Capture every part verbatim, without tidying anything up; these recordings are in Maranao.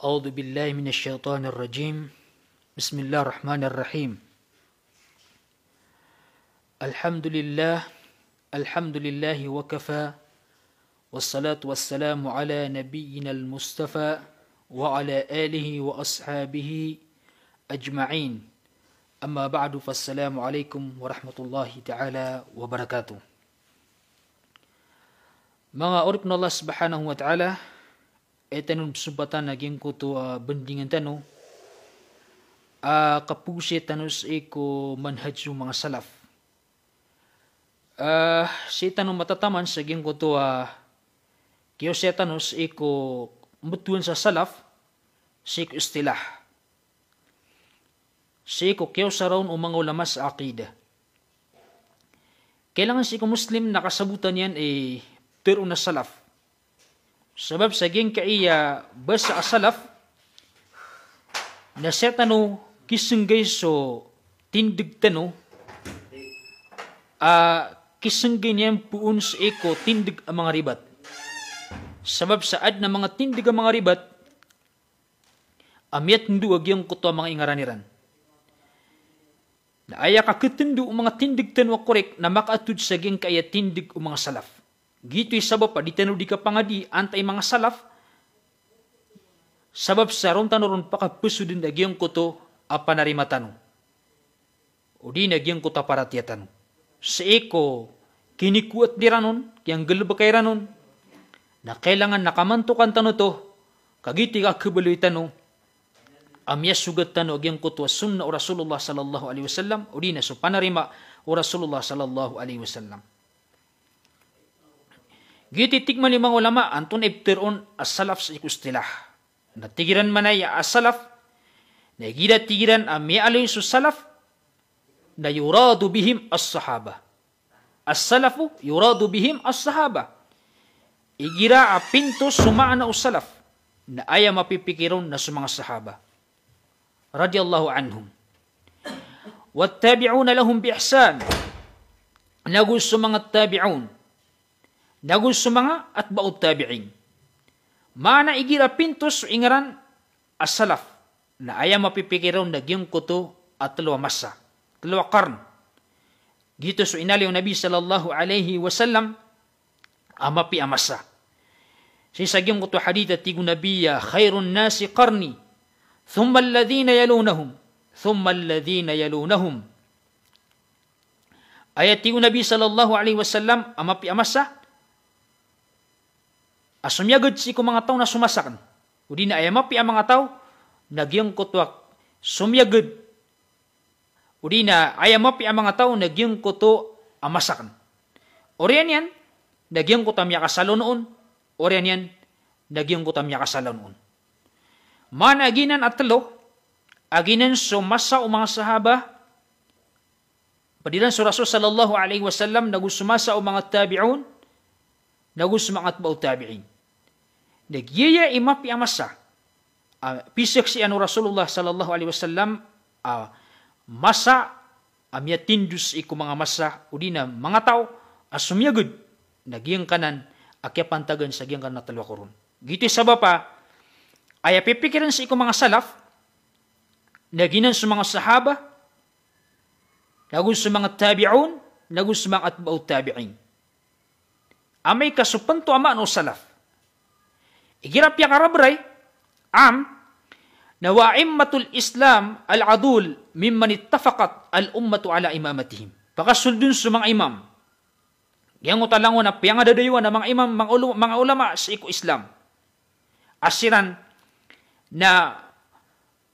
أعوذ بالله من الشيطان الرجيم. بسم الله الرحمن الرحيم. الحمد لله. الحمد لله وكفى. والصلاة والسلام على نبينا المصطفى وعلى آله وأصحابه أجمعين. أما بعد، فالسلام عليكم ورحمة الله تعالى وبركاته. Manga oripn o Allah subhanahu wa ta'ala, aya tano pzompatan a giyangkoto a bandingan tano a kapogosay tano sii ko manhaj o manga salaf. Ah, sii tano matataman sa giyangkoto a kiyaosay tano sii ko mbtowan sa salaf, sii ko istilah. Sii ko kiyaosara on o manga ulama sa aqidah. Kailangan sii ko Muslim na kasabotan iyan i tharoon a salaf. Sabap sa giyangkaya basa a salaf, na sii tano kisenggay so tindeg tano, a kisenggay niyan poon sii ko tindeg a manga ribat. Sabap sa adn a manga tindeg a manga ribat, a miyatndo a giyangkoto a manga ingaran iran. Na aya kaketndo o manga tindeg tano a korek na makaatod sa giyangkaya tindeg o manga salaf. Giyoto i sabap a di tano di kapangadi antaa i manga salaf, sabap sa ron tano ron pakapesoden a giyangkoto a panarima tano. O di na giyangkoto a paratiyaya tano. Sii ko kinikowat iran on, kiyanggalebeka iran on, na kailangan na kamantokan tano oto, ka giyoto i kakhabaloy tano a miyasogat tano a giyangkoto a sunnah o Rasulullah sallallahu alaihi wasallam, o di na so panarima o Rasulullah sallallahu alaihi wasallam. Giyoto i tig man i manga ulama, antonaa i ptharoon a salaf sii ko istilah. Na tig iran man aya a salaf, na igira tig iran a miyaaloy so salaf, na yuradu bihim as-sahabah. As-salafu yuradu bihim as-sahabah. Igira a pinto so maana o salaf, na aya mapipikir on na so manga sahaba radiyallahu anhum. Wattabi'una lahum bi ihsan. Nago so manga tabi'un. Nago so manga atba'ut tabi'in. Maana igira pinto so ingaran a salaf, na aya mapipikir on na giyangkoto a telo a masa, telo a qarn. Giyoto so inaloy o Nabi sallallahu alaihi wasallam a mapiya a masa. Sii sa giyangkoto a hadith a tig o Nabi a, "Khairun nasi qarni, thumma alladhina yalunahum, thumma alladhina yalunahum." Aya tig o Nabi sallallahu alaihi wasallam a mapiya a masa a somiyagad sii ko manga taw na so masa aken. O di na aya mapiya a manga taw na giyangkoto a somiyagad. O di na aya mapiya a manga taw na giyangkoto a masa aken. Oriyan iyan na giyangkoto a miyakasaloon on. Oriyan iyan na giyangkoto a miyakasaloon on. Maana a giyanan a telo, a giyanan so masa o manga sahaba, ped iran so Rasul sallallahu alaihi wasallam, nago so masa o manga tabi'un, nago so manga atba'ut tabi'in. Na giyaya i mapiya a masa a pisaksian o Rasulullah sallallahu alaihi wasallam a masa a miyatindeg sii ko manga masa o di na manga taw a somiyagad na giyangkanan a kiyapantagan sa giyangkanan a telo a koron. Giyoto i sabap a aya pipikiren sii ko manga salaf na giyanan so manga sahaba, nago so manga tabi'un, nago so manga atba'ut tabi'in. Amay ka so pento a maana o salaf. Igira piyakarabray, am, na wa a'immatul Islam al-adul mimman ittafaqat al-ummatu ala imamatihim. Pakasold on so manga imam. Giyangkoto a langon a piyangadadayowan a manga imam, manga ulu-, manga ulama sii ko Islam. A siran na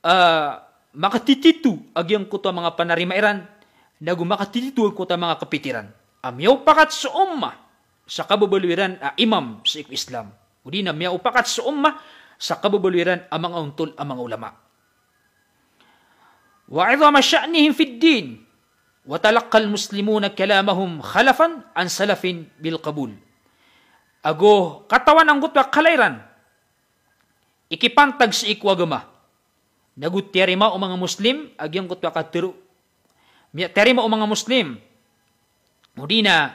ah, makatitito a giyangkoto a manga panarima iran, nago makatitito angkoto a manga kapit iran. A miyaopakat so ummah sa kababaloy iran a imam sii ko Islam. O di na miyaopakat so ummah sa kababaloy iran a manga ontol a manga ulama. Wa 'idhama sha'nihim fid din, wa talaqqal muslimuna kalamahum khalafan an salafin bil qabul. Ago katawan angkoto a kala iran i kipantag sii ko agama. Nago tiyarima o manga Muslim a giyangkoto a katharo. Miyatiyarima o manga Muslim. O di na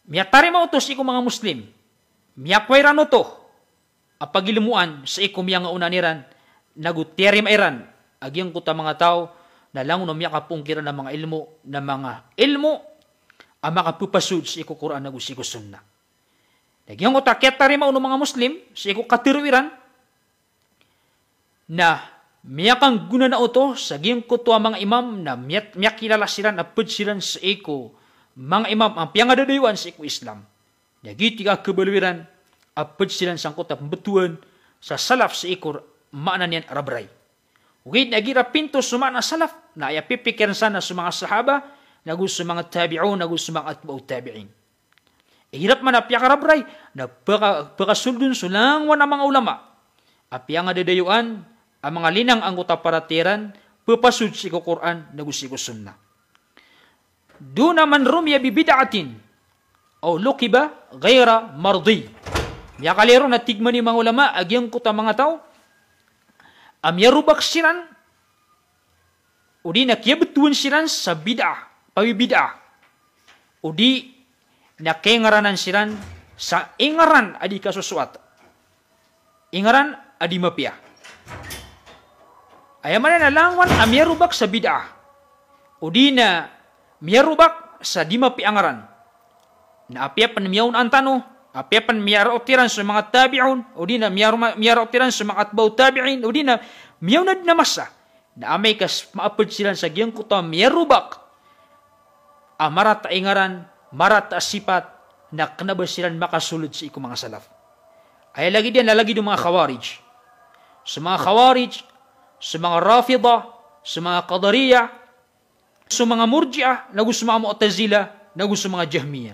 miyatarima oto sii ko manga Muslim. Miyakowa iran oto. a pagilmoan sii ko miyangaoona iran, nago tiyarima iran a giyangkoto a manga taw na langon o miyakapoon kiran a manga ilmo, na manga ilmo a makapepasod sii ko Qur'an nago sii ko Sunnah. Na giyangkoto a kiyatarima on o manga Muslim sii ko katharo iran, na miyakanggona na oto sa giyangkoto a manga imam na miyat-, miyakilala siran a ped siran sii ko manga imam a piyangadadayoan sii ko Islam. Na giyoto i kakhabaloy iran a ped siran sangkoto a pembetowan sa salaf sii ko r-, maana niyan a rabray. Ogaid na igira pinto so maana salaf, na aya pipikiren san na so manga sahaba, nago so manga tabi'un, nago so manga atba'u tabi'in. Igira pman a piyakarabray, na paka-, pakasold on so langowan a manga ulama a piyangadadayoan a manga linang angkoto a paratiyaya iran, pepasod sii ko Qur'an nago sii ko Sunnah. Duna man rumiya bi bid'atin aw luqiba ghayra mardi. Miyakaliyo ron a tig man i manga ulama a giyangkoto a manga taw a miyarobak siran, odi na kiyabetowan siran sa bid'ah, pabibid'ah, odi na kiyangaranan siran sa ingaran a di kasosoat, ingaran a di mapiya. Aya maana na langowan a miyarobak sa bid'ah, odi na miyarobak sa di mapiya a ngaran. Na apiya pen miyaonaan tano, apiya pen miyaraot iran so manga tabi'un, odi na miyaroma-, miyaraot iran so manga atba'u tabi'in, odi na miyaona den a masa, na amay ka s-, maaped siran sa giyangkoto a miyarobak a marata i ngaran, marata a sipat, na kena ba siran makasoled sii ko manga salaf. Aya lagid iyan na lagid o manga Khawarij. So manga Khawarij, so manga Rafidah, so manga Qadariyah, so manga Murji'ah, nago so manga Mu'tazilah, nago so manga Jahmiyah.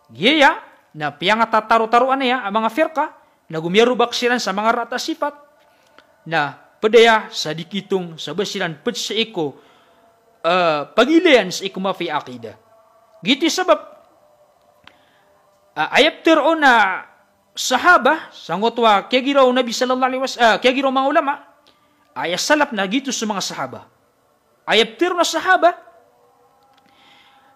Giyaya na piyangatataro-taroan iyan a manga firqah, nago miyarobak siran sa manga rata a sipat, na ped aya sa di kitong sa ba siran ped sii ko, eh, pagilayan sii ko mapiya a aqidah. Giyoto i sabap, ah, aya petero on a sahaba, sangkoto a kiyagiraw o Nabi sallallahu alaihi was-, ah, kiyagiraw o manga ulama, aya salaf na giyoto so manga sahaba. Aya petero on a sahaba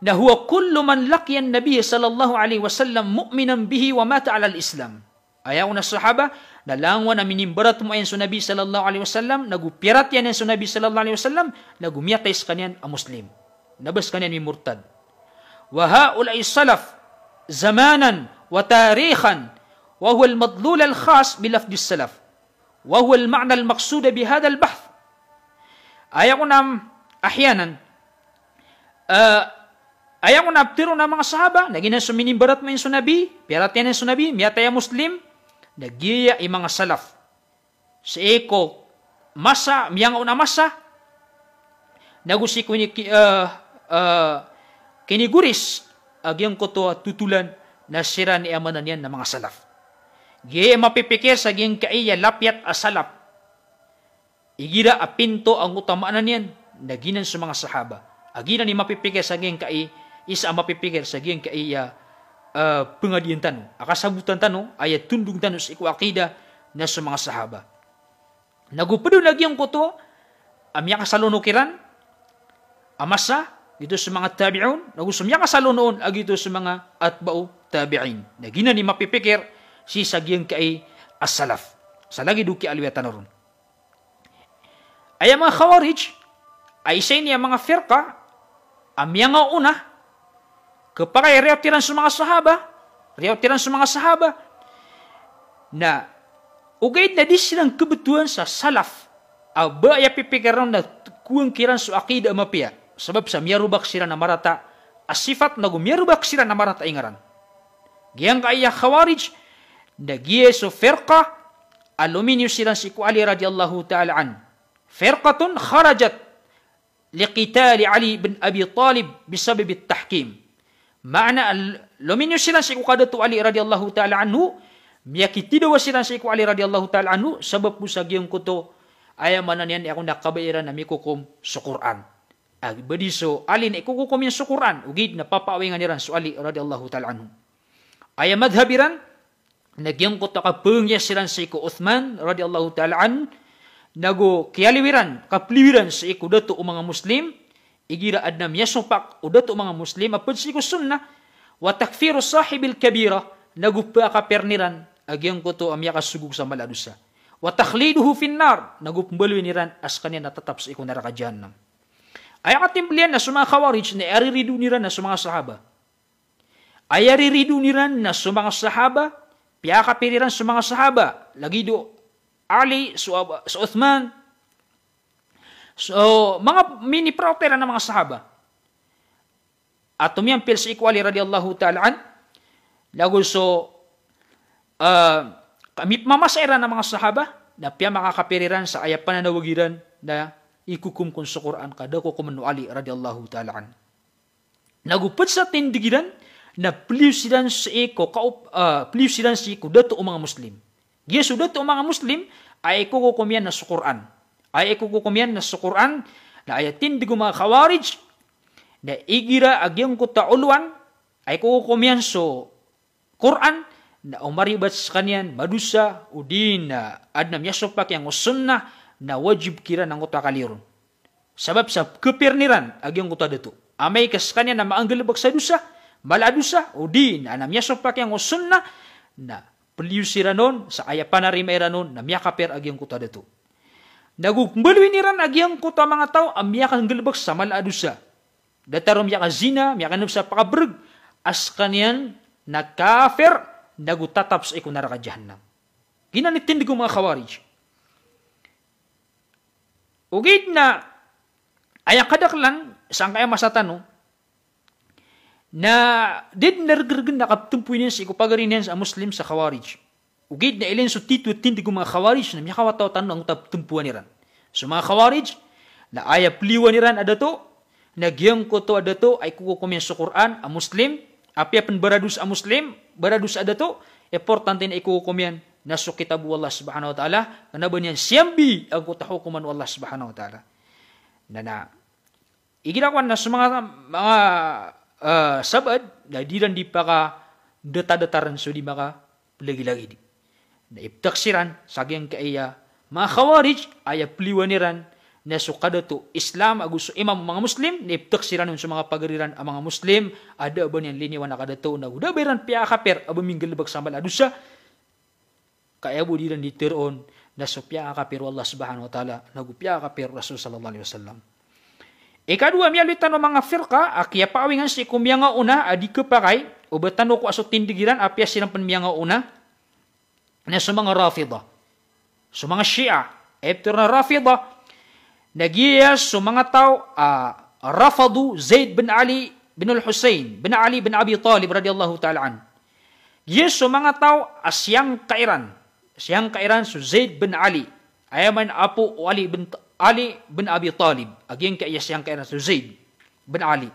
na, "Huwa kullu man laqiya an-nabiyya sallallahu alaihi wasallam mu'minan bihi wa mata ala al-Islam." Aya on a sahaba na langowan a minimbaratiyaya iyan so Nabi sallallahu alaihi wasallam, nago piyaratiyayaan iyan so Nabi sallallahu alaihi wasallam, nago miyatay sekaniyan a Muslim, na ba sekaniyan mimurtad. "Wa haula'i salaf zamanan wa tarikhan, wa huwa al-madlul al-khas bi lafdis salaf." Wa huwa al-ma'na al-maqsud bi hadha al-bahth. Aya kon a, ahyanan, eh, aya kon a petero on a manga sahaba, na giyanan so minimbaratiyaya iyan so Nabi, piyaratiyayaan iyan so Nabi, miyatay a Muslim, na giyaya i manga salaf. Sii ko masa, miyangaona a masa, nago sii ko ini ki-, eh, eh, kinigoris a giyangkoto a totolan na siran i aya maana niyan na manga salaf. Giyaya i mapipikir sa giyangkai a lapiyat a salaf. Igira a pinto angkoto a maana niyan na giyanan so manga sahaba. A giyanan i mapipikir sa giyangkai, isa a mapipikir sa giyangkai a, eh, pengadian tano, a kasabotan tano, aya tondog tano sii ko aqidah na so manga sahaba. Nago ped on a giyangkoto a miyakasalono kiran a masa, giyoto so manga tabi'un, nago so miyakasalono on a giyoto so manga atba'u tabi'in. Na giyanan i mapipikir sii sa giyangkai a salaf. Sa lagid o kiyaaloya tano ron. Aya manga Khawarij, a isa ini a manga firqah a miyangaona, kepakay a riyaot iran so manga sahaba, riyaot iran so manga sahaba. Na ogaid na di siran kebetowan sa salaf a ba aya pipikiran on na kowaan kiran so aqidah a mapiya. Sabap sa miyarobak siran a marata a sifat, nago miyarobak siran a marata a ingaran. Giyangkai a Khawarij na giya so firqah a lominiyo siran sii ko Ali radiyallahu ta'ala anhu. Firqatun kharajat liqitali Ali bin Abi Talib bisababit tahkim. Maana, al-, lominiyo siran sii ko kadato o Ali radiyallahu ta'ala anhu, miyakitidawa siran sii ko Ali radiyallahu ta'ala anhu, sabap bo sa giyangkoto, aya maana niyan, aya kon a kabaya iran a mikokom so Qur'an. A, ba di so Ali na ikokokom iyan so Qur'an, ogaid na papaawengan iran so Ali radiyallahu ta'ala anhu. Aya madhhab iran, na giyangkoto a kapengiya siran sii ko Uthman radiyallahu ta'ala anhu, nago kiyaliwiran, kapliwiran sii ko dato o manga Muslim, igira aden a miyasopak o dato o manga Muslim a ped sii ko sunnah, wa takfiru sahibil kabirah, nago pekapirn iran a giyangkoto a miyakasogog sa mala a dosa. Wa takhliduhu fin nar, nago pmbaloyin iran a skaniyan na tatap sii ko naraka jahannam. Aya katimbl iyan na so manga Khawarij na aya riridoon iran na so manga sahaba. Aya riridoon iran na so manga sahaba, piyakapir iran so manga sahaba, lagid o Ali, so Ab-, so Uthman, so manga minipraota iran a manga sahaba. A tomiyampil sii ko Ali radiyallahu ta'ala anhu, nago so, ah, mipmamasa iran a manga sahaba, na piyamakakapir iran sa aya pananawag iran na ikokom kon so Qur'an ka da ko komn o Ali radiyallahu ta'ala anhu. Nago pd sa tindg iran, na pliyo siran sii ko kaop-, ah, pliyo siran sii ko dato o manga Muslim. Giya so dato o manga Muslim, aya ikokokom iyan na so Qur'an. Aya ikokokom iyan na so Qur'an, na aya tindg o manga Khawarij, na igira a giyangkoto a olowan, aya ikokokom iyan so Qur'an, na o maribat skaniyan madosa, odi na adn a miyasopak iyan ko sunnah, na wajib kiran angkoto a kaliyo ron. Sabap sa kapir iran a giyangkoto a dato. Amay ka skaniyan na maanggalbk sa dosa, mala a dosa, odi na adn a miyasopak iyan ko sunnah, na pliyo siran on, sa aya panarima iran on, na miyakapir a giyangkoto a dato. Nago pmbaloyin iran a giyangkoto a manga taw a miyakanggalbk sa mala a dosa. Datar o miyakazina, miyakanb sa pakabrg, a skaniyan na kafir, nago tatap sii ko naraka jahannam. Giyanan i tindg o manga Khawarij. Ogaid na aya kadaklan sangkaya masa tano, na da dn a rgrgn a kaptmpoon iyan sii ko pagari niyan a Muslim sa Khawarij. Ogaid na ilay niyan so titho a tindg o manga Khawarij na miyakawatawat tano angkoto a ptmpoan iran. So manga Khawarij na aya pliyowan iran a dato, na giyangkoto a dato a ikokokom iyan so Qur'an a Muslim, apiya pn barados a Muslim, barados a dato, importante na ikokokom iyan na so kitab o Allah subhanahu wa ta'ala, kna ba niyan siyambi angkoto a hokoman o Allah subhanahu wa ta'ala. Na, na igira kowan na so manga, manga, ah, sabaad, na di iran di pakadtadtarn so di makaplagilagid. Na ipthak siran sa giyangkaya manga Khawarij, aya pliyowan iran na so kadato o Islam ago so imam o manga Muslim, na ipthak siran on so manga pagari ran a manga Muslim a da a ba niyan liniwan a kadato, nago da a ba iran piyakapir a ba minggalbk sa mala a dosa. Ka aya bo di iran di tharoon na so piyakakapir o Allah subhanahu wa ta'ala, nago piyakakapir o Rasul sallallahu alaihi wasallam. Ikadowa, miyaaloy tano a manga firqa a kiyapaawingan sii ko miyangaona a di khapakay o ba tano ko a so tindg iran, apiya siran pn miyangaona, na so manga Rafidah. So manga Shia, aya pitharo a Rafidah, na giya so manga taw a rafadu Zaid bin Ali bin al-Husayn bin Ali bin Abi Talib radiyallahu ta'ala anhu. Giya so manga taw a siyangka iran, siyangka iran so Zaid bin Ali. Aya maana apo o Ali bin, Ali bin Abi Talib. A giyangkaya siyangka iran so Zaid bin Ali.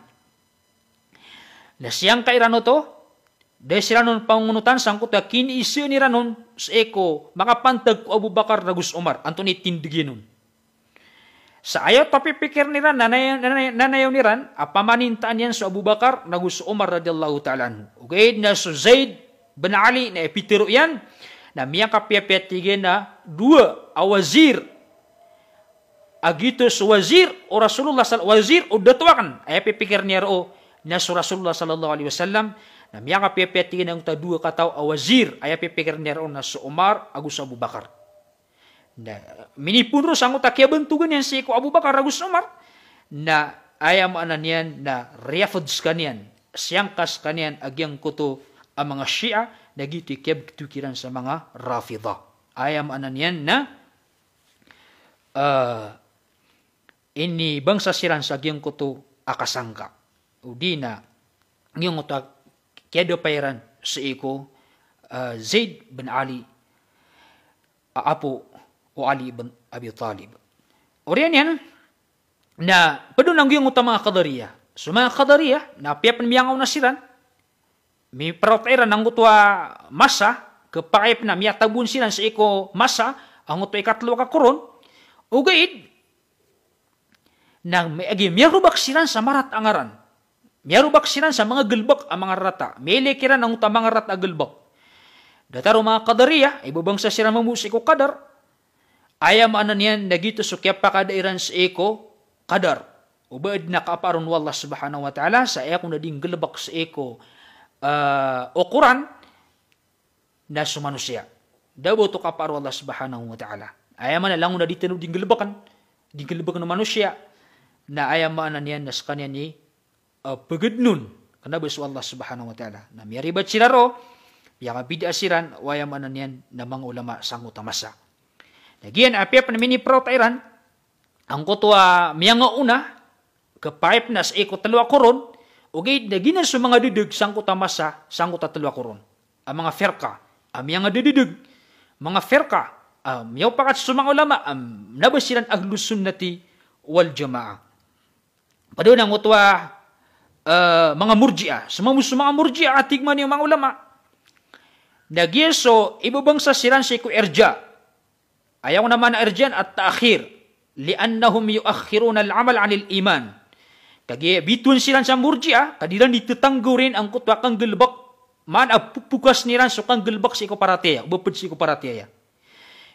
Na siyangka iran oto, da siran on pangongonotan sangkoto a kiniisaan iran on sii ko makapantag ko Abu Bakar nago so Umar, antonaa i tindg iyan on. Sa aya oto a pipikirn iran, na, na, na, nanayawn iran a pamanintaan iyan so Abu Bakar nago so Umar radiyallahu ta'ala anhu. Ogaid na so Zaid bin Ali na aya pitharo iyan na miyakapiyapiya, tig iyan, a dowa a wazir. A giyoto so wazir o Rasulullah sal-, wazir o dato akn. Aya pipikirn iyan roo na so Rasulullah sallallahu alaihi wasallam, na miyakapiyapiya, tig iyan, angkoto a dowa kataw a wazir. Aya pipikirn iyan roo na so Umar ago so Abu Bakar. Na minipoon roo sangkoto a kiyabantogan iyan sii ko Abu Bakar ago so Umar, na aya maana niyan na riyafad skaniyan, siyangka skaniyan a giyangkoto a manga Shia, na giyoto i kiyabgto kiran sa manga Rafidah. Aya maana niyan na, ah, inibangsa siran sa giyangkoto a kasangka. O di na giyangkoto a kiyadapay iran sii ko, ah, Zaid bin Ali, a apo o Ali bin Abi Talib. Oriyan iyan, na pd on anggiya angkoto a manga Qadariyah. So manga Qadariyah, na apiya pn miyangaona siran, mipraota iran angkoto a masa, khapakay pn a miyataboon siran sii ko masa, angkoto a ikatlo a kakoron, ogaid na mi-, agi, miyarobak siran sa marata a ngaran. Miyarobak siran sa manga galbk a manga rarata. Miyailay kiran angkoto a manga rarata a galbk. Datar o manga Qadariyah, ibabangsa siran mambo sii ko qadar. Aya maana niyan na giyoto so kiyapakada iran sii ko qadar. O ba adn a kaparon o Allah subhanahu wa ta'ala, sa aya kon a di nggalbk sii ko, ah, okoran, na so manosiya. Da bo oto kapaar o Allah subhanahu wa ta'ala. Aya maana langon a di tano di nggalbkn, di nggalbkn o manosiya, na aya maana niyan na skaniyan i ah, pagednon, kna ba so Allah subhanahu wa ta'ala. Na miyaribat siran roo, miyakabid'ah siran, o aya maana niyan na manga ulama sangkoto a masa. Na giyan apiya pn miniprota iran angkoto a miyangaona, kepayap na sii ko tlo a koron, ogaid na giyanan so manga dedeg sangkoto a masa, sangkoto a tlo a koron. A manga firqa, a miyangadededeg, manga firqa, a miyaopakat so manga ulama, a kna ba siran Ahlus Sunnati wal Jamaah. Pd on angkoto a, eh, manga Murji'ah. Sii mambo so manga Murji'ah a tig man iyo manga ulama, na giya so ibabangsa siran sii ko irja. Aya kon a maana irja na at-ta'khir. Li'annahum yu'akhiruna al-amal 'anil iman. Kagiya bitowan siran sa Murji'ah, ka di iran di tetanggorin angkoto a kanggalbk, maana a pphokasn iran so kanggalbk sii ko paratiyaya, o ba pd sii ko paratiyaya.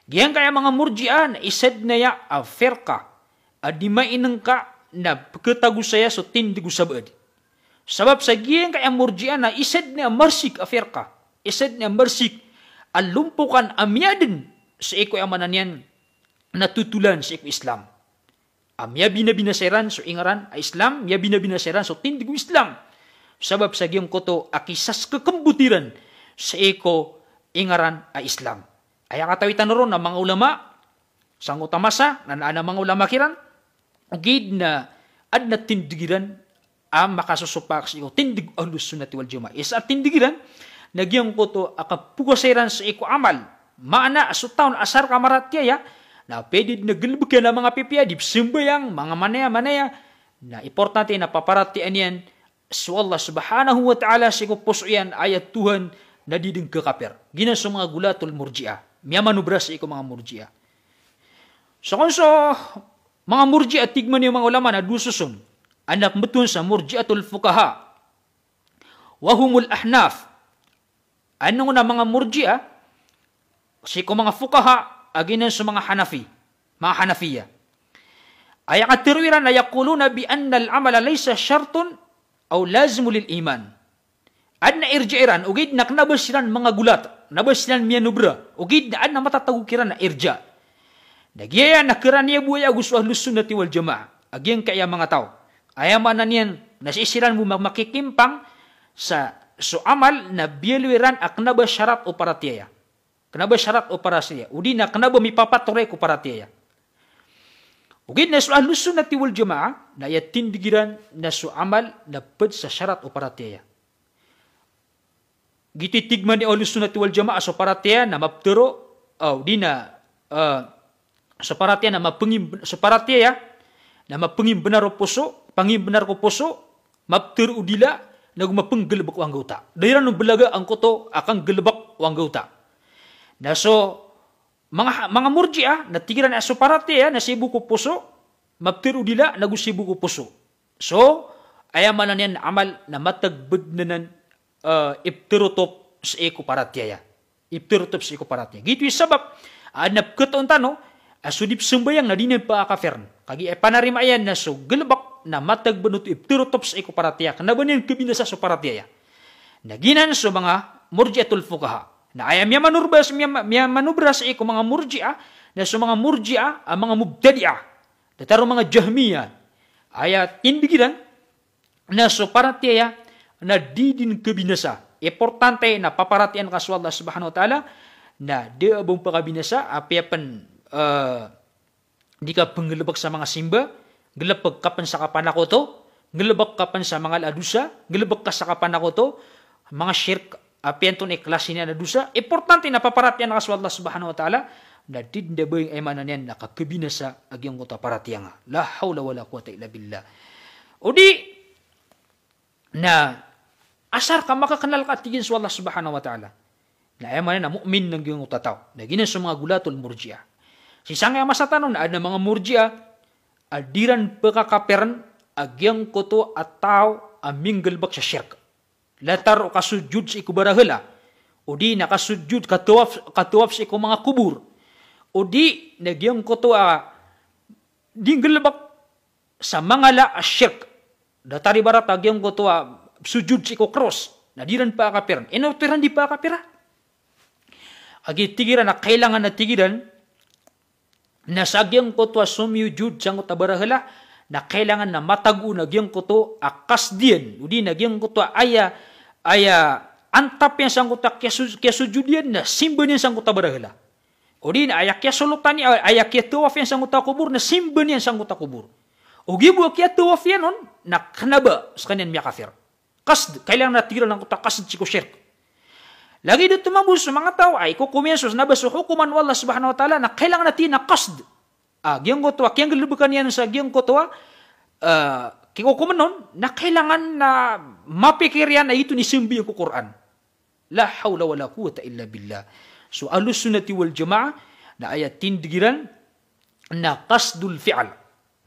Giyangkaya manga Murji'ah na isa dn aya a firqa a di mainngka na pkhatagosaya so tindg o sabaad. Sabap sa giyangkaya Murji'ah na isa dn a marsik a firqa, isa dn a marsik a lompokan a miyadn sii ko aya maana niyan na totolan sii ko Islam. A miyabinabinasa iran so ingaran a Islam, miyabinabinasa iran so tindg o Islam. Sabap sa giyangkoto a kisaskekembot iran sii ko ingaran a Islam. Aya katawi tano ron na manga ulama sangkoto a masa, na, na, na manga ulama kiran, ogaid na adn a tindg iran a makasosopak sii ko tindg o Ahlus Sunnati wal Jamaah. Isa a tindg iran na giyangkoto a kapphokasa iran sii ko amal. Maana a so taw na asar ka maratiyaya, na pwede dn a galbk iyan a manga pipiya, di pzambayang, manga manaya-manaya, na importante na paparatiyayaan iyan so Allah subhanahu wa ta'ala sii ko poso iyan, aya Tuhan, na di dn kakapir. Giyanan so manga gulatul Murji'ah. Miyamanobra sii ko manga Murji'ah. So kon so manga Murji'ah, tig man iyo manga ulama na dowa soson. Adn a pmbtowan sa Murji'atul Fuqaha, wa humul Ahnaf. Aya kon a manga Murji'ah sii ko manga fuqaha a giyanan so manga Hanafi, manga Hanafiyyah. Aya katharo iran na yaquluna bi anna al-amala laysa shartun aw lazimun lil iman. Adn a irja iran, ogaid na kna ba siran manga gulat, kna ba siran miyanobra, ogaid na adn a matatago kiran a irja. Na giyaya na kharaniyabowaya ago so Ahlus Sunnati wal Jamaah a giyangkaya manga taw. Aya maana niyan na sii siran bo ma-, makikimpang sa so amal na biyaloy iran a kna ba sharat o paratiyaya. Kna ba sharat o paratiyaya. O di na kna ba mipapatoray ko paratiyaya. Ogaid na so Ahlus Sunnati wal Jamaah na aya tindg iran na so amal na pd sa sharat o paratiyaya. Giyoto i tig man iyo Ahlus Sunnati wal Jamaah, so paratiyaya na maptharo, o di na, eh, so paratiyaya na mapengim-, so paratiyaya na mapengimbnar o poso, pangimbnar ko poso, maptharo o dila, nago mapenggalbk o anggawta. Da iran on belaga angkoto a kanggalbk o anggawta. Na so manga, manga Murji'ah na tig iran a so paratiyaya na sii bo ko poso, maptharo o dila, nago sii bo ko poso. So aya maana niyan na amal na matag bo dn anan, eh, iptharotop sii ko paratiyaya. Iptharotop sii ko paratiyaya. Giyoto i sabap a adn a pkhatoon tano a so di pzambayang na di niyan pakakapirn. Kagiya panarima iyan na so galbk na matag bo dn oto iptharotop sii ko paratiyaya. Kna ba niyan khabinasa so paratiyaya. Na giyanan so manga Murji'atul Fuqaha. Na aya miyamanobra, miya-, miyamanobra sii ko manga Murji'ah, na so manga Murji'ah a manga mubtadi'ah. Datar o manga Jahmiyyah. Aya tindg iran na so paratiyaya na di dn khabinasa. Importante na paparatiyayaan ka so Allah subhanahu wa ta'ala, na da a ba on pakabinasa, apiya pn, eh, di ka penggalbk sa manga simba, nggalbk ka pn sa kapanakoto, nggalbk ka pn sa manga ala a dosa, nggalbk ka sa kapanakoto, manga shirk, apiya antonaa i klasi niyan a dosa, importante na paparatiyayaan ka so Allah subhanahu wa ta'ala, na di dn da ba, aya maana niyan na kakhabinasa a giyangkoto a paratiyaya nga. La hawla wala quwwata illa billah. O di, na asar ka makaknal ka, tig iyan, so Allah subhanahu wa ta'ala. Na aya maana na mu'min na giyangkoto a taw. Na giyanan so manga gulatul Murji'ah. Sii sangkaya masa tano na adn a manga Murji'ah a di iran pakakapirn a giyangkoto a taw a minggalbk sa shirk. Datar o kasujud sii ko barahala. O di na kasujud, katawaf, katawaf sii ko manga kobor. O di na giyangkoto a di nggalbk sa manga ala a shirk. Datar ibarat a giyangkoto a sujud sii ko kros, na di iran pakakapirn. Ino oto iran di pakakapira? Agi tig iran a kailangan a tig iran na sa giyangkoto a somiyojod sangkoto a barahala, na kailangan na matago na giyangkoto a qasd iyan, odi na giyangkoto a aya, aya antap iyan sangkoto a kiyaso-, kiyasojod iyan, na simba niyan sangkoto a barahala. Odi na aya kiyasolotan iyan, aya kiyatawaf iyan sangkoto a kobor, na simba niyan sangkoto a kobor. Ogaid bo a kiyatawaf iyan on, na kna ba skaniyan miyakafir. Qasd, kailangan a tig iran angkoto a qasd sii ko shirk. Lagid oto mambo so manga taw a ikokom iyan so, kna ba so hokoman o Allah subhanahu wa ta'ala, na kailangan a tig iran a qasd. A giyangkoto a kiyanggalbka niyan sa giyangkoto a, ah, kikokoman on, na kailangan na mapikir iyan a giyoto i sambi iyan ko Qur'an. La hawla wala quwwata illa billah. So Ahlus Sunnati wal Jamaah, na aya tindg iran na qasdul fi'l.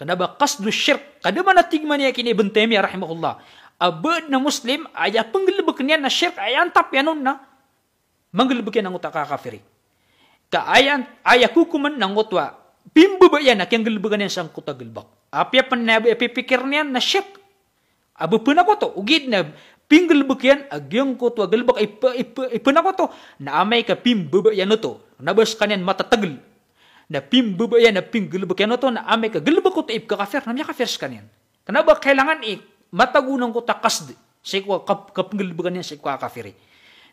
Kna ba qasdul shirk. Ka da man a tig man iyan ki Ibn Taymiyyah rahimahullah a ba adn a Muslim a aya pnggalbkn iyan na shirk, aya antap iyan on na manggalbk iyan angkoto a kakafiri. Ka aya, aya kokoman na angkoto a pimbaba iyan a kiyanggalbka niyan sangkoto a galbk. Apiya pn na aya pipikir iyan na shirk. A ba pnakoto, ogaid na pinggalbk iyan a giyangkoto a galbk i p-, i p-, i pnakoto, na amay ka pimbaba iyan oto, kna ba skaniyan matatagl. Na pimbaba iyan a pinggalbk iyan oto, na amay ka galbk oto i pkakafir, na miyakafir skaniyan. Kna ba kailangan i matago angkoto a qasd sii ko kap-, kapnggalbka niyan sii ko kakafiri.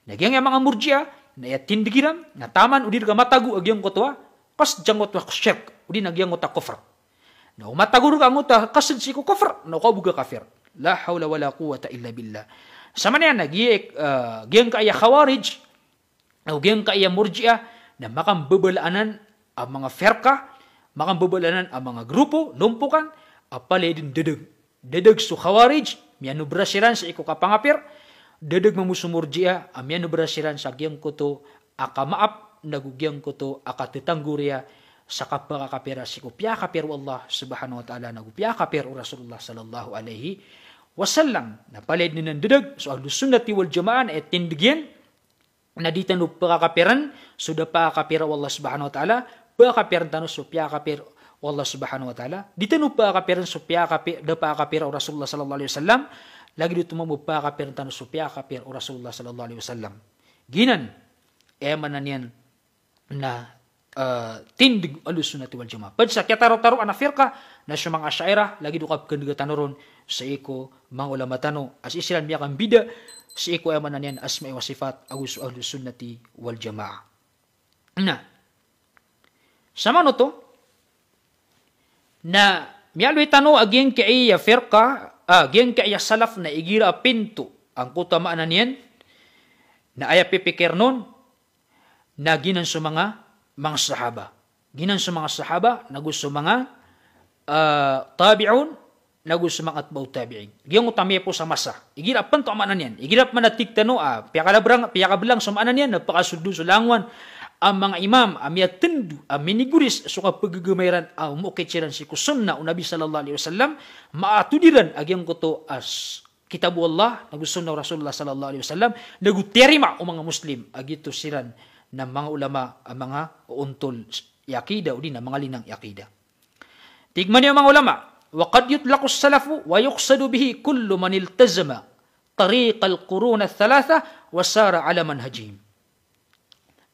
Na giyangkaya manga Murji'ah, na aya tindg iran, na taman o di rka matago a giyangkoto a qasd sangkoto a shirk, odi na giyangkoto a kufr. Na o matago rka angkoto a qasd sii ko kufr, na o ka bo kakafir. La hawla wala quwwata illa billah. Samaniyan na giya, ah, giyangkaya Khawarij, o giyangkaya Murji'ah, na makambabala anan a manga firqa, makambabala anan a manga grupo, lompokan, a palaya dn dadag. Dadag so Khawarij, miyanobra siran sii ko kapangapir, dadag mambo so Murji'ah, a miyanobra siran sa giyangkoto a kamaap, nago giyangkoto a katatanggoria sa kapakakapira sii ko piyakapir o Allah subhanahu wa ta'ala, nago piyakapir o Rasulullah sallallahu alaihi wasallam. Na palaya dn anan dadag so Ahlus Sunnati wal Jamaah, na aya tindg iyan na di tano pakakapiran so da pakakapira o Allah subhanahu wa ta'ala, pakakapiran tano so piyakapir o Allah subhanahu wa ta'ala, di tano pakakapiran so piyakapi-, da pakakapira o Rasulullah sallallahu alaihi wasallam, lagid oto mambo pakakapiran tano so piyakapir o Rasulullah sallallahu alaihi wasallam. Giyanan, aya maana niyan na, ah, tindg o Ahlus Sunnati wal Jamaah. Pd sa kiyatarotaroan a firqa na so manga Asha'irah, lagid o kapkandga tano ron sii ko manga ulama tano a sii siran miyakambida sii ko aya maana niyan asma'i wa sifat ago so Ahlus Sunnati wal Jamaah. Na, samanoto, na miyaaloy tano a giyangkaya firqa, ah, giyangkaya salaf na igira a pinto angkoto a maana niyan, na aya pipikir on, na giyanan so manga, manga sahaba. Giyanan so manga sahaba, nago so manga, ah, tabi'un, nago so manga atba'u tabi'in. Giyangkoto a miyapos a masa. Igira pn oto a maana niyan. Igira pman a tig tano a piyakalabrang, piyakablang so maana niyan, na pakasold on so langowan a manga imam a miyatndo a minigoris so kapagagama iran a mokit siran sii ko sunnah o Nabi sallallahu alaihi wasallam, maatod iran a giyangkoto a s-, kitab o Allah, nago sunnah o Rasulullah sallallahu alaihi wasallam, nago tiyarima o manga Muslim a giyoto siran na manga ulama a manga ontol i aqidah, odi na manga linang i aqidah. Tig man iyan o manga ulama, "Wa qad yutlaqus salafu wa yuqsadu bihi kullu man iltazama tariqal qurun ath-thalatha wa sara ala manhajihim."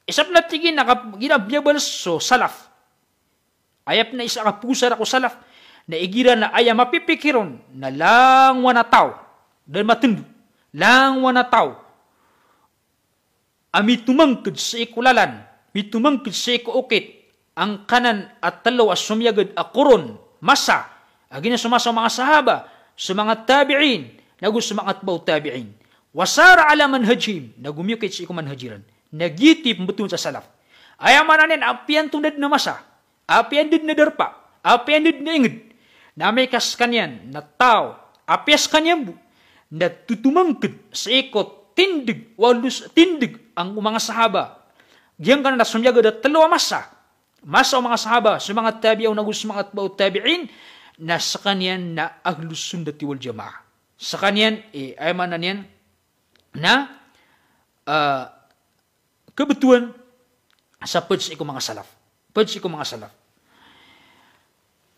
Isa pn a tig iyan a kap-, igira a biyabaloy so salaf. Aya pn a isa a kapagosara ko salaf, na igira na aya mapipikir on na langowan a taw, da matndo, langowan a taw a mitomangkd sii ko lalan, mitomangkd sii ko okit, angkanan a tlo a somiyagad a qurun, masa, a giyanan so masa o manga sahaba, so manga tabi'in, nago so manga atba'u tabi'in. Wa sara ala manhajihim, nago miyokit sii ko manhaj iran. Na giyoto i pmbtowan sa salaf. Aya maana niyan, apiya antonaa dn a masa, apiya anda dn a darpa, apiya anda dn a ingd, na amay ka skaniyan na taw, apiya skaniyan bo na totomangkd sii ko tindg, walos tindg angko manga sahaba, giyangkanan a somiyagad a tlo a masa, masa o manga sahaba, so manga tabi'un ago so manga atba'u tabi'in, na skaniyan na Ahlus Sunnati wal Jamaah. Skaniyan, eh, aya maana niyan na, ah, kbtowan sa pd sii ko manga salaf. Pd sii ko manga salaf.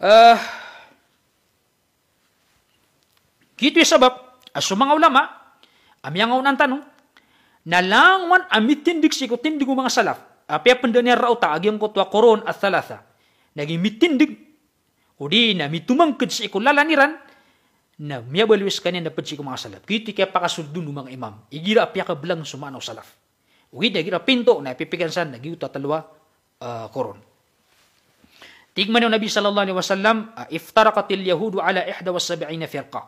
Eh, giyoto i sabap a so manga ulama a miyangaoona tano na langowan a mitindg sii ko tindg o manga salaf. apiya pn da niyan raota a giyangkoto a qurun ath-thalatha, na giya mitindg, odi na mitomangkd sii ko lalan iran, na miyabaloy skaniyan na pd sii ko manga salaf. Giyoto i kiyapakasold on o manga imam. Igira a piyakablang so maana o salaf. Ogaid na igira pinto na pipikiran san na giyoto a tlo a, ah, qurun. Tig mambo o Nabi sallallahu alaihi wasallam, ah, "Iftaraqatil yahudu ala ihda wa sab'ina firqa."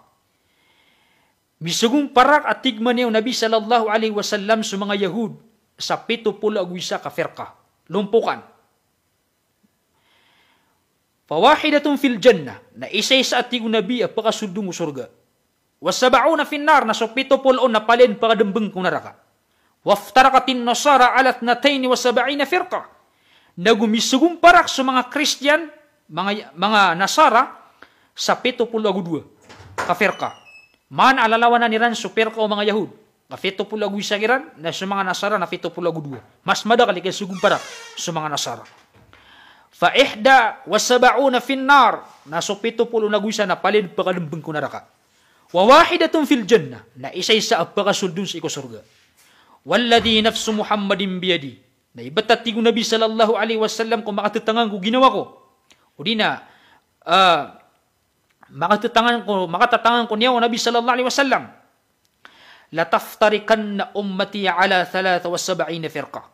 Misogomparak, a tig mambo o Nabi sallallahu alaihi wasallam, so manga Yahud sa pito polo ago isa ka firqa, lompokan. "Fawahidatun fil jannah," na isaisa, a tig o Nabi, a pakasold on ko sorga. "Wa sab'una fin nar," na so pito polo on na palaya pakadmbng ko naraka. "Waftaraqatin nasara ala ithnatayn wa sab'ina firqa." Nago misogomparak so manga Kristiyan, manga, manga Nasara, sa pito polo ago dowa ka firqa. Maana a lalawanan iran so firqa o manga Yahud. Ka pito polo ago isa kiran, na so manga Nasara na pito polo ago dowa. Mas madakl i kiyasogomparak so manga Nasara. "Fa ihda wa sab'una fin nar," na so pito polo ago isa na palaya pakadmbng ko naraka. "Wa wahidatun fil jannah," na isaisa a pakasold on sii ko sorga. "Walladhi nafsu Muhammadin biyadih," na ibt, a tig o Nabi sallallahu alaihi wasallam, ko makatatangan ko ginawa ko, odi na, ah, makatatangan ko, makatatangan ko niyawa o Nabi sallallahu alaihi wasallam, "Lataftariqanna ummati ala thalatha wa sab'ina firqa."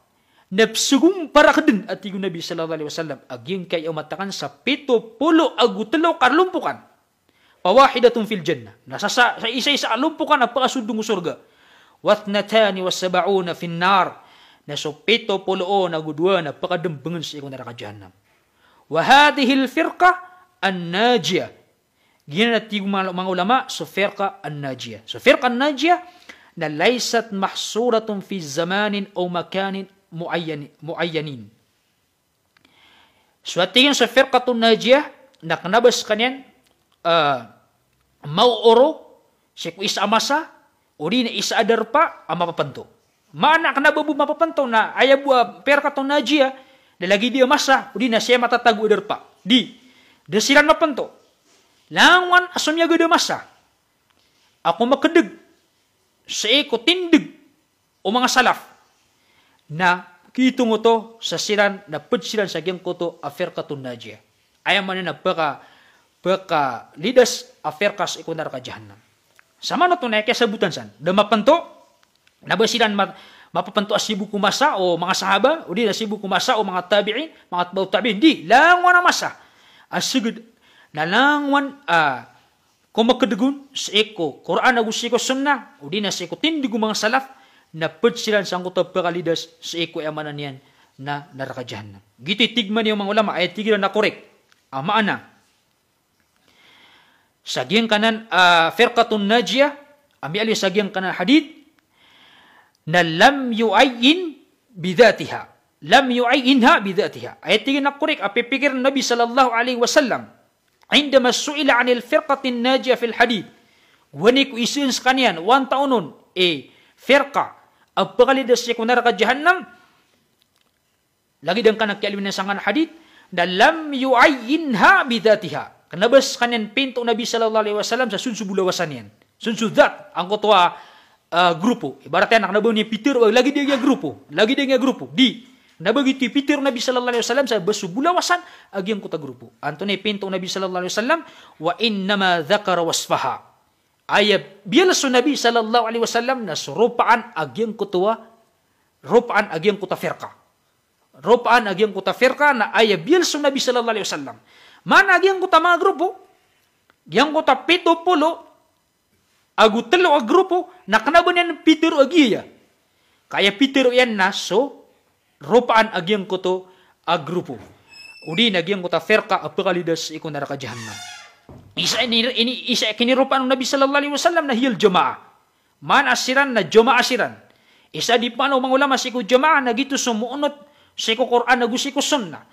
Na psogomparak dn, a tig o Nabi sallallahu alaihi wasallam, a giyangkai a umat akn sa pito polo ago tlo ka lompokan. "Fawahidatun fil jannah," na sa, sa, sa isaisa a lompokan a pakasold on ko sorga. "Wathnatani wa sab'una fin nar," na so pito polo ago dowa na pakadmbng sii ko naraka Jahannam. "Wa hadhihil firqa an-najiyah." Giyanan, a tig o manga, manga ulama, so firqa an-najiyah. So firqa an-najiyah na laysat mahsuratun fi zamanin aw makanin muayyani-, muayyanin. So, a tig iyan, so firqatun najiyah na kna ba skaniyan, ah, maooro sii ko isa a masa, odi na isa a darpa a mapapanto. Maana, kna ba bo mapapanto na aya bo a firqatun najiyah, na lagid iyan a masa, odi na sii a matatago a darpa. Di, da siran mapanto. Langon a somiyagad a masa a komakdg sii ko tindg o manga salaf, na kiitong oto sa siran na pd siran sa giyangkoto a firqatun najiyah. Aya maana niyan na paka, pakalidas a firqa sii ko naraka Jahannam. Sa maana oto na aya kiyasabotan san, da mapanto, na ba siran ma-, mapapanto a sii bo ko masa o manga sahaba, odi na sii bo ko masa o manga tabi'in, manga atba'ut tabi'in, di, langon a masa a sgd, na langon a komakdg on sii ko Qur'an ago sii ko sunnah, odi na sii ko tindg o manga salaf, na pd siran sangkoto a pakalidas sii ko, aya maana niyan na naraka Jahannam. Giyoto i tig mambo o manga ulama, aya tig iran na korek a maana sa giyangkanan, ah, firqatun najiyah, a miyaaloy sa giyangkanan a hadith, na lam yu'ayyin bidhatiha. Lam yu'ayyinha bidhatiha. Aya tig iyan a korek a pipikir o Nabi sallallahu alaihi wasallam, "Indama su'ila anil firqatin najiyah fil hadith." Gowani ko isn skaniyan, o antaa onon i firqa a pakalidas sii ko naraka Jahannam, lagid angkanan a kiyaaloy niyan sangkanan a hadith, na lam yu'ayyinha bidhatiha. Kna ba skaniyan pinto o Nabi sallallahu alaihi wasallam sa so, so bolawasan iyan. So, so dhat, angkoto a, ah, grupo. Ibarat iyan na kna ba niyan pitharo, lagid iyan a grupo. Lagid iyan a grupo. Di. Kna ba giyoto i pitharo o Nabi sallallahu alaihi wasallam sa ba so bolawasan a giyangkoto a grupo. Antonaa i pinto o Nabi sallallahu alaihi wasallam, "Wa innama dhakara wasfaha." Aya biyals o Nabi sallallahu alaihi wasallam na so ropaan a giyangkoto a, ropaan a giyangkoto a firqa. Ropaan a giyangkoto a firqa na aya biyals o Nabi sallallahu alaihi wasallam. Maana a giyangkoto a manga grupo, giyangkoto a pito polo ago tlo a grupo, na kna ba niyan pitharo a giya. Ka aya pitharo iyan na so ropaan a giyangkoto a grupo, odi na giyangkoto a firqa a pakalidas sii ko naraka Jahannam. Isa ini, ini, isa kiniropaan o Nabi sallallahu alaihi wasallam na hiyal jamaah. Maana siran na jamaah siran. Isa di pman o manga ulama sii ko jamaah na giyoto so moonot sii ko Qur'an ago sii ko sunnah.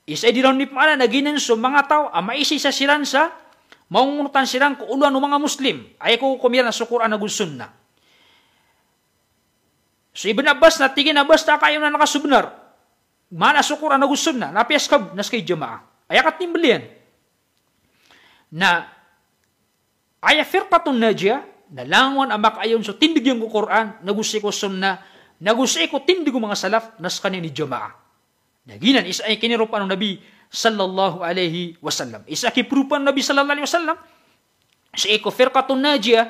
Isa di ron di pman na giyanan so manga taw a maisaisa siran sa maongonotan siran ko olowan o manga Muslim. Aya kokokom iran na so Qur'an ago sunnah. So Ibn Abbas na tig iyan a basta ka ayonan ka so bnar, maana so Qur'an ago sunnah, na apiya ska bo na ska i jamaah. Aya katimbl iyan. Na aya firqatun najiyah, na langon a makaayon so tindg iyan ko Qur'an, nago sii ko sunnah, nago sii ko tindg o manga salaf na skaniyan i jamaah. Na giyanan i isa a kiniropaan o Nabi sallallahu alaihi wasallam. Isa a kiperopaan o Nabi sallallahu alaihi wasallam sii ko Firqatun Najiyah,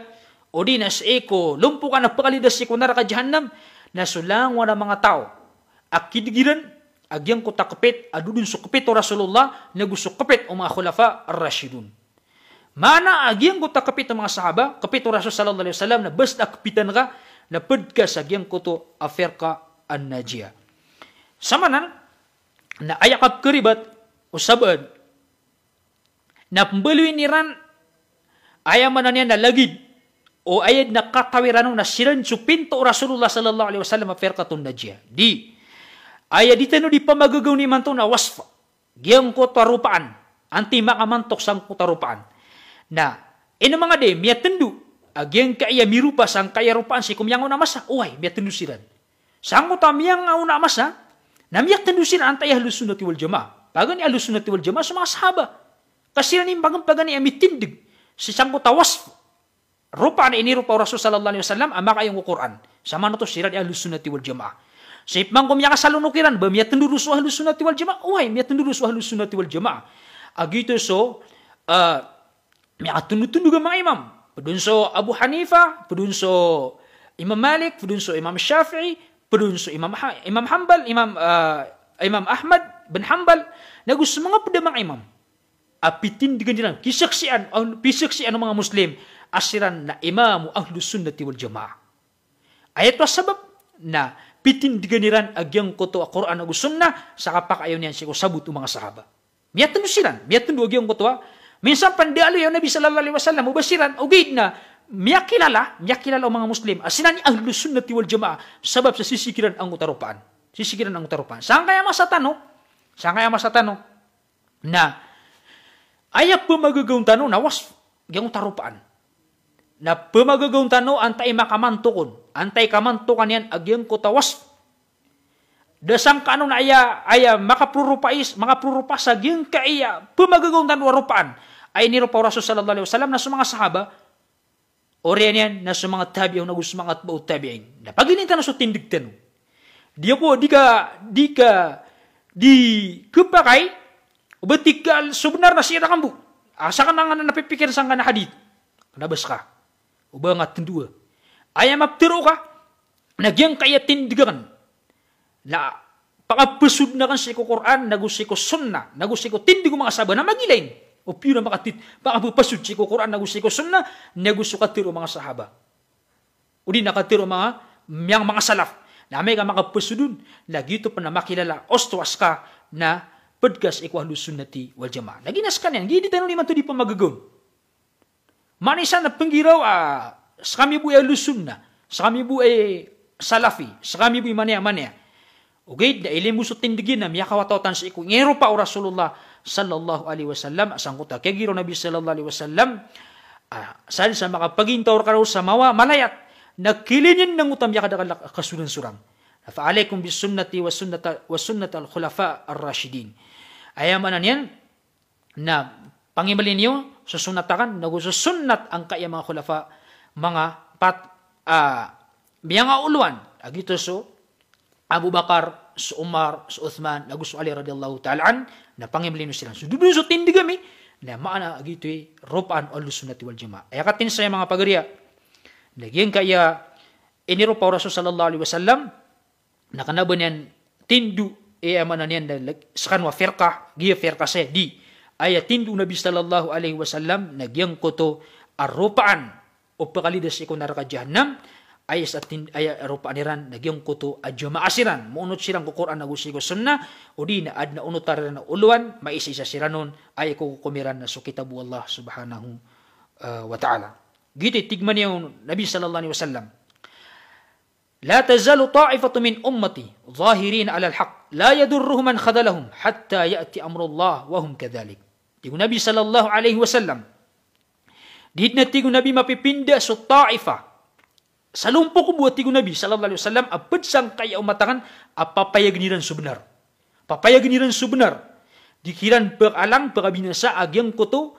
odi na sii ko lompokan a pkalidas sii ko naraka Jahannam, na so langowan a manga taw a kidg iran a giyangkoto a kepit a dodon so kepit o Rasulullah, nago so kepit o manga Khulafa Ar-Rashidun. Maana a giyangkoto a kepit o manga sahaba, kepit o Rasul sallallahu alaihi wasallam, na basta a kepitan ka, na ped ka sa giyangkoto a Firqa An-Najiyah. Samanan, na aya kapkeribat o sabaad, na pembaloyin iran, aya maana niyan na lagid, o aya den a katawi rano na siran so pinto o Rasulullah sallallahu alaihi wasallam a Firqatun Najiyah. Di, aya di tano di pamagagaw imanto na wasf. Giyangkoto a ropaan, anti makamantok sangkoto a ropaan. Na, ino manga di, miyatendo a giyangkaya miropa sangkaya ropaan sii ko miyangaona a masa, oway, miyatendo siran. Sangkoto a miyangaona a masa, na miyatendo siran antaa i Ahlus Sunnati wal Jamaah. Paganay a Ahlus Sunnati wal Jamaah so manga sahaba. Ka siran i pagan, paganay a mitindg sii sangkoto a wasf, ropaan a iniropa o Rasul sallallahu alaihi wasallam a makaiyong ko Qur'an. Samanoto siran i Ahlus Sunnati wal Jamaah. Sii pman ko miyakasalonok iran, ba miyatendo ron so Ahlus Sunnati wal Jamaah? Oway, miyatendo ron so Ahlus Sunnati wal Jamaah. A giyoto so, ah, miyakatondotondog a manga imam. Ped on so Abu Hanifa, ped on so Imam Malik, ped on so Imam Shafi'i, ped on so Imam Ha-, Imam Hanbal, Imam, ah, Imam Ahmad bin Hanbal, nago so manga ped a manga imam a pitindgan iran, kisaksian, ah, pisaksian o manga Muslim a siran na imam o Ahlus Sunnati wal Jamaah. Aya oto a sabap na pitindgan iran a giyangkoto a Qur'an ago Sunnah sa kapakaayaw niyan sii ko sabot o manga sahaba. Miyatendo siran, miyatendo a giyangkoto a, minsan pn da aloya o Nabi sallallahu alaihi wasallam o ba siran, ogaid na miyakilala, miyakilala o manga Muslim a siran i Ahlus Sunnati wal Jamaah, sabap sa sisig iran angkoto a ropaan. Sisig iran angkoto a ropaan. Sangkaya masa tano, sangkaya masa tano, na aya pemagagaw tano na wasf giyangkoto a ropaan. Na pemagagaw tano antaa i makamantok on, antaa i kamantokan iyan a giyangkoto a wasf. Da sangkaan on na aya, aya makaproropa is, makaproropa sa giyangkaya pemagagaw tano a ropaan a iniropa o Rasul sallallahu alaihi wasallam na so manga sahaba, oriyan iyan na so manga tabi'un ago so manga atba'ut tabi'in. Na pagilin tano so tindg tano. Di ako, di ka, di ka, di kepakay o ba tig ka so benar na sii raken bo. Asar ka na nga na pipikiran sangkanan a hadith. Kena bes ka o ba nga tendo a. Aya maptero ka na giyangkaya tindg aken na pakapesod aken sii ko Qur'an, nago sii ko Sunnah, nago sii ko tindg o manga sahaba na magilain. O piyo na makatit, pakapepesod sii ko Qur'an, nago sii ko Sunnah, nago so katero o manga sahaba. Odi na katero o manga, miyang manga salaf. Na amay ka makapesod on, na giyoto pn a makilala, osto a ska na ped ka sii ko Ahlus Sunnati wal Jamaah. Na giyanan skaniyan, giya di tano imanto di pamagagaw. Maana isa na penggiraw a, skami bo i Ahlus Sunnah, skami bo i Salafi, skami bo i mania-mania. Ogaid na ilimo so tindg iyan na miyakawatawatan sii ko iniropa o Rasulullah sallallahu alaihi wasallam, sangkoto a kiyagiraw o Nabi sallallahu alaihi wasallam, ah, sa di sa makapagintaw rkano sa mawa, malayat, na kilin iyan angkoto a miyakadakl a kasoran-soran. Fa alaikum bi sunnati wa sunnata, wa sunnatal khulafa ar-rashidin. Aya maana niyan, na pangimli niyo so sunnat aken, nago so sunnat angkaya manga khulafa, manga pat, ah, miyangaolowan, a giyoto so Abu Bakar, so Umar, so Uthman, nago so Ali radhiyallahu ta'ala anhu, na pangimli niyo siran. So dodon so tindg ami, na maana a giyoto i ropaan o Ahlus Sunnati wal Jamaah. Aya katii saya manga pagariya, na giyangkaya iniropa o Rasul sallallahu alaihi wasallam, na kena ba niyan tindo, eh, aya maana niyan na lag-, skano a firqah, giya firqah saya, di. Aya tindo o Nabi sallallahu alaihi wasallam na giyangkoto a ropaan o pekalidas sii ko naraka Jahannam, aya sa tin-, aya ropaan iran na giyangkoto a jamaah siran, moonot siran ko Qur'an ago sii ko Sunnah, odi na aden a onotan iran a olowan, maisaisa siran on, aya kokokom iran na so kitab o Allah subhanahu, eh, wa ta'ala. Giyoto i tig mambo o Nabi sallallahu alaihi wasallam. La tazalu ta'ifatun min ummati zahirina 'alal haqq, la yadurruhum man khadhalahum hatta ya'tiya amrullah wa hum kadhalik. Tig o Nabi sallallahu alaihi wasallam. Di den, tig o Nabi, mapipinda so ta'ifa, salompok bo, tig o Nabi sallallahu alaihi wasallam, a ped sangkaya omat aken a papayagen iran so benar. Papayagen iran so benar. Di kiran pekalang, pekabinasa a giyangkoto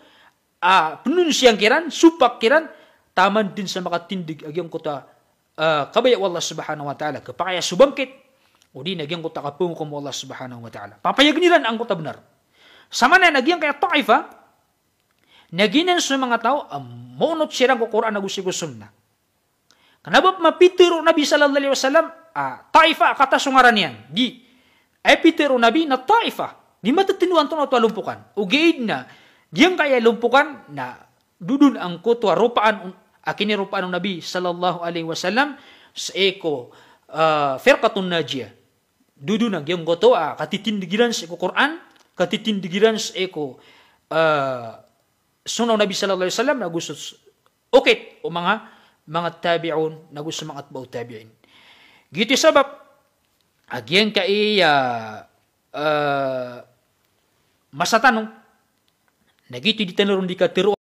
a penonsiyan kiran, sopak kiran, taman den sa makatindeg a giyangkoto a ah, kabaya o Allah Subhanahu wa Ta'ala, khapakay a so bangkit, odi na giyangkoto a kapangokom o Allah Subhanahu wa Ta'ala. Papayagen iran angkoto a bnar. Samanan a giyangkaya Taifah, na giyanan so manga taw a, ah, moonot siran ko Qur'an ago sii ko Sunnah. Kna ba pman pitharo o Nabi sallallahu alaihi wasallam, ah, Taifah a kata so ngaran iyan. Di, aya pitharo o Nabi na Taifah. Di matatnowan oto na oto a lompokan. Ogaid na giyangkaya lompokan na dodon angkoto a ropaan, a kiniropaan o Nabi sallallahu alaihi wasallam sii ko, ah, Firqatun Najiyah. Dodon a giyangkoto a katitindg iran sii ko Qur'an, katitindg iran sii ko, ah, Sunnah o Nabi sallallahu alaihi wasallam, ago so okit o manga, manga tabi'un, ago so manga atba'ut tabi'in. Giyoto i sabap a giyangkaya, ah, masa tano, na giyoto i di tano ron di katharo